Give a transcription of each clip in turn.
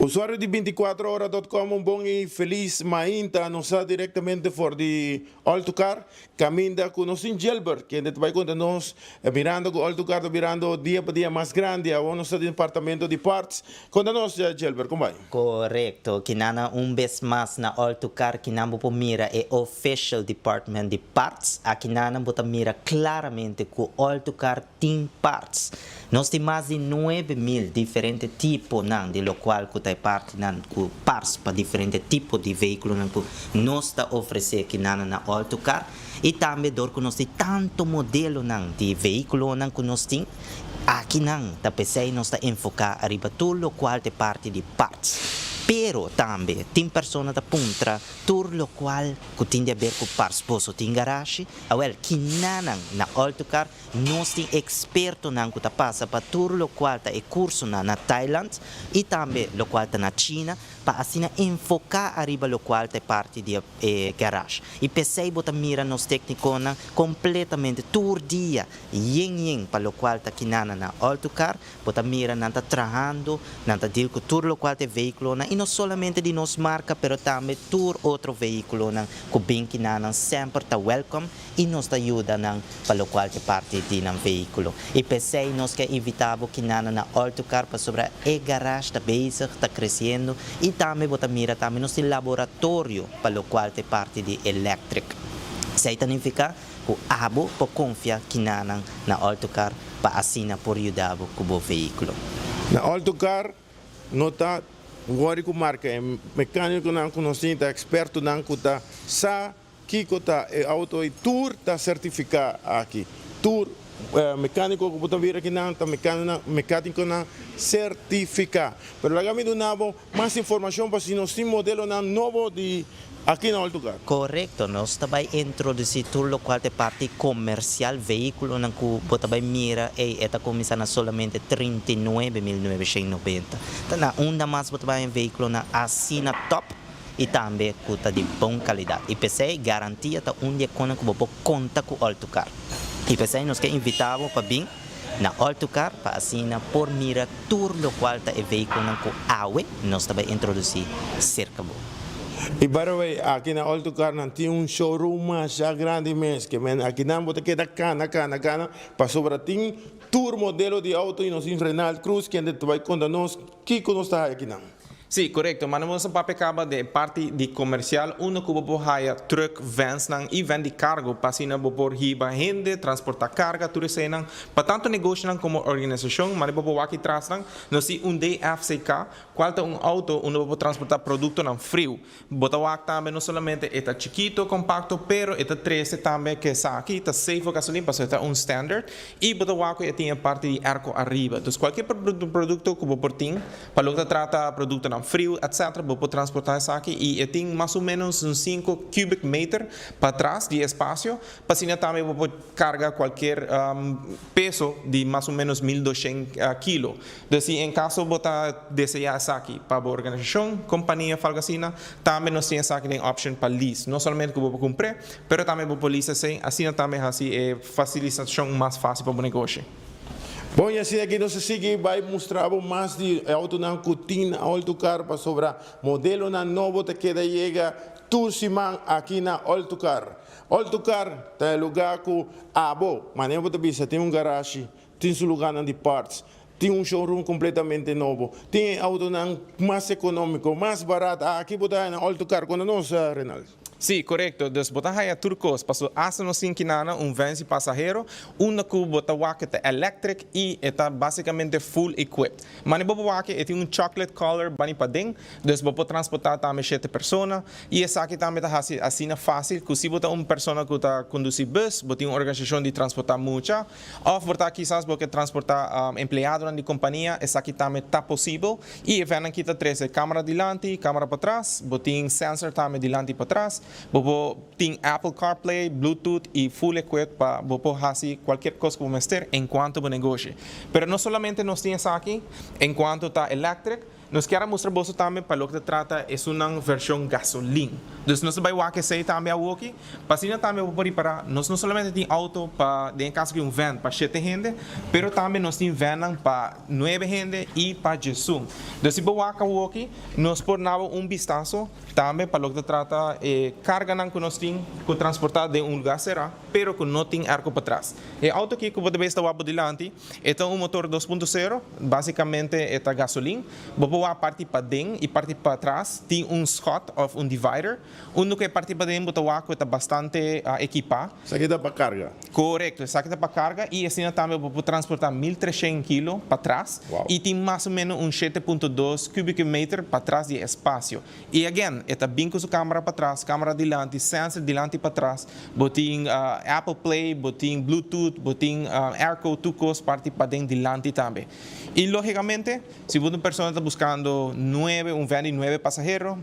Usuario di 24ora.com, un bon y feliz mainta. Nos ta directamente for di All to Car, caminda cu nos tin Gilbert, kende ta bay conta nos, mirando cu All to Car ta birando dia pa dia mas grandi, awor nos ta den departamento di parts. Conta nos, Gilbert, con bay? Correcto. Kinana un bes mas na All to Car, kinan bo por mira e official department di parts. Akinana bo ta mira claramente cu All to Car tin parts. Nos tin mas di 9000 diferente tipo nan di locual cu ta parti nan cu parts pa diferente tipo di vehiculo nan cu nos ta ofrece kinana na All to Car. Y tambe door cu nos tin tanto modelo nan di vehiculo nan cu nos tin, aki nan ta pesey nos ta enfoca ariba tur locual ta parti di parts. Pero tambe tin persona ta puntra tur locual cu tin di haber cu parts, boso tin garage? Awel, kinanan na All to Car nos tin experto nan cu ta pasa pa tur locual ta e curso na Thailand y tambe locual ta na China pa asina enfoca ariba locual ta parti di garage. Y pesey bo ta mira nos tecnico nan completamente tur dia yen yen pa locual ta kinana na All to Car, bo ta mira nan ta trahando, nan ta deal cu tur locual ta vehiculo nan y no solamente di nos marca, pero tambe tur otro vehiculo nan cu bin kinana semper ta welcome y nos ta yuda nan pa locual ta parti di nan vehiculo. Y pesey nos kier invita bo kinana na All to Car pasobra e garage ta bezig, ta creciendo y tambe bo ta mira tambe nos tin laboratorio pa locual ta parti di electric. Esey ta significa cu abo por confia kinana na All to Car pa asina por yuda bo cu bo vehiculo. Na All to Car no ta worry cu marca, e mecanico nan cu nos tin ta experto nan cu ta sa kiko ta e auto y tur ta certifica aki. Tur mecanico cu bo mira akinan ta mecanico nan certifica. Pero laga mi duna bo mas informacion pa si nos tin modelo nan nobo di aki na All to Car. Correcto, nos ta bay introduci tur locual ta parti comercial, vehiculo nan cu bo ta bay mira e ta cuminsa na solamente 39.990. Ta na unda mas bo ta bay un vehiculo nan asina top y tambe cu ta di bon calidad. Y pesey garantia ta un dia cu bo por conta cu All to Car. Y pesey nos kier invita bo pa bin na All to Car pa asina por mira tur locual ta e vehiculo nan cu awe nos ta bay introduci cerca bo. Y by the way, aki na All to Car nan tin un showroom mas grandi mes, kiermen aki nan bo ta keda cana, cana, cana, pasobra tin tur modelo di auto y nos tin Renald Cruz, kende ta bay conta nos kiko nos ta aki nan. Si, correcto. Mas nos papia caba di parti di comercial, unda cu bo por haya truck, vans nan y van di cargo, pa asina bo por hiba hende, transporta carga, tur esey nan, pa tanto negoshi nan como organisacion, mas bo por aki tras nan, nos tin un DFCK, cual ta un auto unda bo por transporta producto nan frio. Bo ta wak tambe no solamente e ta chikito, compacto, pero e ta trece tambe cu esaki ta safe gasolina, pasobra e ta un standard, y bo ta wak cu tin e parti di airco ariba. Anto, cualkier producto cu bo por tin, pa loke ta trata producto nan frio, etc., bo por transporta esaki y e tin mas o menos un 5 cubic meter patras di espacio, pa asina tambe bo por carga cualkier peso di mas o menos 1200 kilo. Anto, si en caso bo ta desea esaki pa e organisacion, compania, algo asina, tambe nos tin esaki den option pa lease. No solamente cu bo por cumpra, pero tambe bo por lease asina, asina tambe asina e facilitacion mas facil pa e negoshi. Bon, y asina aki nos ta sigui bay mustra mas di auto nan cu tin All to Car pasobra modelo nan nobo ta keda yega tur siman aki na All to Car. All to Car ta e lugar cu abo, manera bo ta bisa, tin un garage, tin su lugar nan di parts, tin un showroom completamente nobo, tin auto nan mas economico, mas barata. Aki bo ta na All to Car, cu nos, Renaldo. Si, correcto. Dus bo ta haya tur cos. Paso hasta nos tin kinana un van di pasahero, unda cu bo ta wak ta electric y ta basicamente full equipped. Mane bo wak e tin un chocolate color bani paden, dus bo por transporta tambe 7 persona y esaki tambe ta asina facil cu si bo ta un persona cu ta conduci bus, bo tin un organisacion di transporta mucha, of bo ta kisas bo kier transporta empleado di compania, esaki tambe ta posibel. Y e van aki ta trece camera dilanti, camera patras, bo tin sensor tambe dilanti, patras, bo tin Apple CarPlay, Bluetooth y full equipped pa bo por haci cualkier cos cu bo mester en cuanto bo negoshi. Pero no solamente nos tin esaki, en cuanto ta electric, Nos kier a mustra boso tambe pa loke ta trata esunnan version gasolin. Dus nos ta bay wak esey tambe awoki. Pa asina tambe bo por ripara, nos no solamente tin auto pa, den e caso aki un van pa shete hende, pero tambe nos tin vannan pa nuebe hende y pa djesun. Dus si bo wak awoki, nos por nabo un bistaso tambe pa loke ta trata e carganan cu nos tin cu transporta den un lugar cera, pero cu no tin airco patras. E auto aki cu bo ta bes ta wak bo dilanti, E ta un motor 2.0, basicamente e ta gasolin. Bo por wak parti paden y parti patras tin un schot of un divider. Unda cu e parti paden bo ta wak cu e ta bastante ekipa. Esaki ta pa carga? Corecto, esaki ta pa carga y asina tambe bo por transporta 1300 kilo patras y tin mas o menos un 7.2 cubieke meter patras di e espacio. Y again, e ta bin cu su camera patras, camera dilanti, sensor dilanti y patras, bo tin Apple Play, bo tin Bluetooth, bo tin airco, tur cos parti paden dilanti tambe. Y logicamente, si bo ta un persona ta buscando nuebe, un van di nuebe pasahero,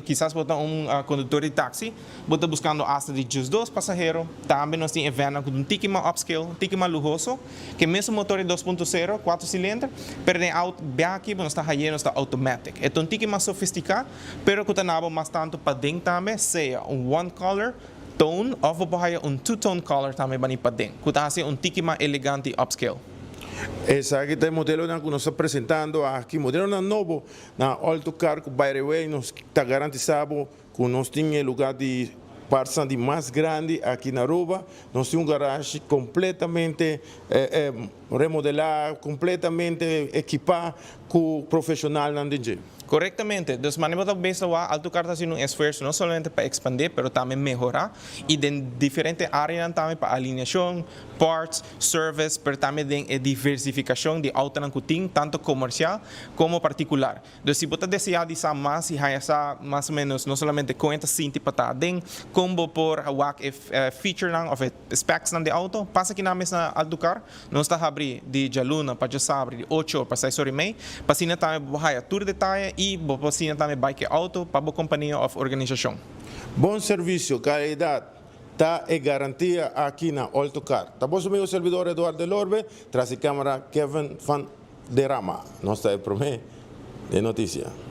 kisas bo ta un conductor di taxi, bo ta buscando hasta di 12 pasahero, tambe nos tin e vannan cu ta un tiki mas upscale, un tiki mas luhoso, Ke mesun motor di 2.0, cuatro cilinder, pero den auto biaha aki bo nos ta haye nos ta automatic. E ta un tiki mas sofistica, pero cu ta nabo mas tanto paden tambe, sea un one color tone of bo por haya un two tone color tambe bani paden, cu ta haci un tiki mas elegante y upscale. Esaki ta e modelonan cu nos ta presentando aki, modelonan nobo na All Car cu by the way nos ta garantisa bo cu nos tin e lugar di partsnan di mas grandi aki na Aruba. Nos tin un garage completamente remodela, completamente ekipa cu profesionalnan den dje. Corectamente. Dus manera bo ta bes awa, Alto Car ta haciendo un esfuerzo no solamente pa expande, pero tambe mehora y den diferente areanan tambe pa alineacion, parts, service, pero tambe den e diversificacion di autonan cu tin, tanto comercial como particular. Dus si bo ta desea di sa mas y haya sa mas o menos no solamente con e ta sinti pa ta aden, con bo por wak e featurenan of e specsnan di auto, pasa kinan mes na Alto Car. Nos ta habri di djaluna pa djasabra di ocho or pa seis or y mei, pa asina tambe bo por haya tur detaye y bo por asina tambe bai cu e auto pa bo compania of organisacion. Bon servicio, calidad ta e garantia aki na Alto Car. Ta boso amigo servidor Eduardo Delorbe, tras di camera Kevin van Derama. Nos ta e prome den noticia.